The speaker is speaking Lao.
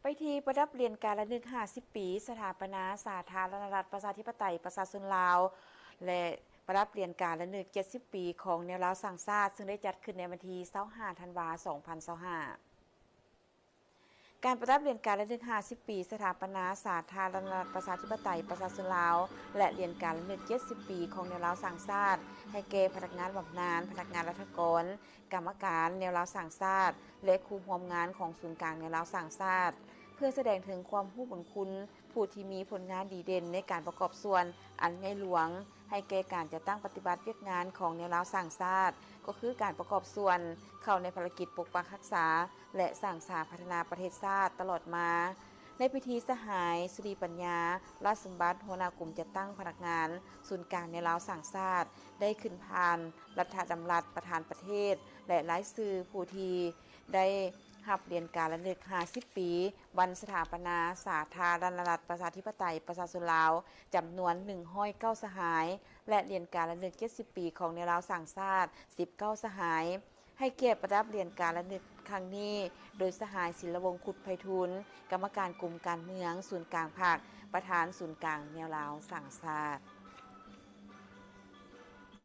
ປທີ່ປະດັບຫຼຽນການລະນຶກຫ້າສິບປີສະຖາປະນາສາທາລະນະລັດ ປະຊາທິປະໄຕ ປະຊາຊົນລາວ ແລະ ປະດັບຫຼຽນການລະນຶກເຈັດສິບປີຂອງແນວລາວສ້າງຊາດ ເຊິ່ງໄດ້ຈັດຂຶ້ນໃນວັນທີຊາວຫ້າ ທັນວາ ສອງພັນຊາວຫ້າ. ການປະດັບຫຼຽນການລະນຶກຫ້າສິບປີສະຖາປະນາສາທາລະນະລັດ ປະຊາທິປະໄຕ ປະຊາຊົນລາວ ແລະ ຫຼຽນການລະນຶກເຈັດສິບປີຂອງແນວລາວສ້າງຊາດ ໃຫ້ແກ່ພະນັກງານບຳນານ, ພະນັກງານລັດຖະກອນ, ກຳມະການແນວລາວສ້າງຊາດ ແລະ ຄູ່ຮ່ວມງານຂອງສູນກາງແນວລາວສ້າງຊາດ ເພື່ອສະແດງເຖິງຄວາມຮູ້ບຸນຄຸນຜູ້ທີ່ມີຜົນງານດີເດັ່ນໃນການປະກອບສ່ວນອັນໃຫຍ່ຫຼວງ ໃຫ້ແກ່ການຈັດຕັ້ງປະຕິບັດວຽກງານຂອງແນວລາວສ້າງຊາດ ກໍຄືການປະກອບສ່ວນເຂົ້າໃນພາລະກິດປົກປັກຮັກສາ ແລະ ສ້າງສາພັດທະນາປະເທດຊາດຕະຫຼອດມາ. ໃນພິທີ ສະຫາຍ ສຸລີປັນຍາ ລາດສົມບັດ ຫົວໜ້າກົມຈັດຕັ້ງພະນັກງານສູນກາງແນວລາວສ້າງຊາດ ໄດ້ຂຶ້ນຜ່ານລັດຖະດຳລັດປະທານປະເທດ ແລະ ລາຍຊື່ຜູ້ທີ່ໄດ້ຮັບຫຼຽນການລະນຶກຫ້າສິບປີ ວັນສະຖາປະນາສາທາລະນະລັດ ປະຊາທິປະໄຕ ປະຊາຊົນລາວ ຈຳນວນໜຶ່ງຮ້ອຍເກົ້າສະຫາຍ ແລະ ຫຼຽນການລະນຶກເຈັດສິບປີຂອງແນວລາວສ້າງຊາດ ສິບເກົ້າສະຫາຍ. ໃຫ້ກຽດປະດັບຫຼຽນການລະນຶກຄັ້ງນີ້ ໂດຍສະຫາຍ ສິນລະວົງ ຄຸດໄພທູນ ກຳມະການກົມການເມືອງ ສູນກາງພັກ, ປະທານສູນກາງແນວລາວສ້າງຊາດ.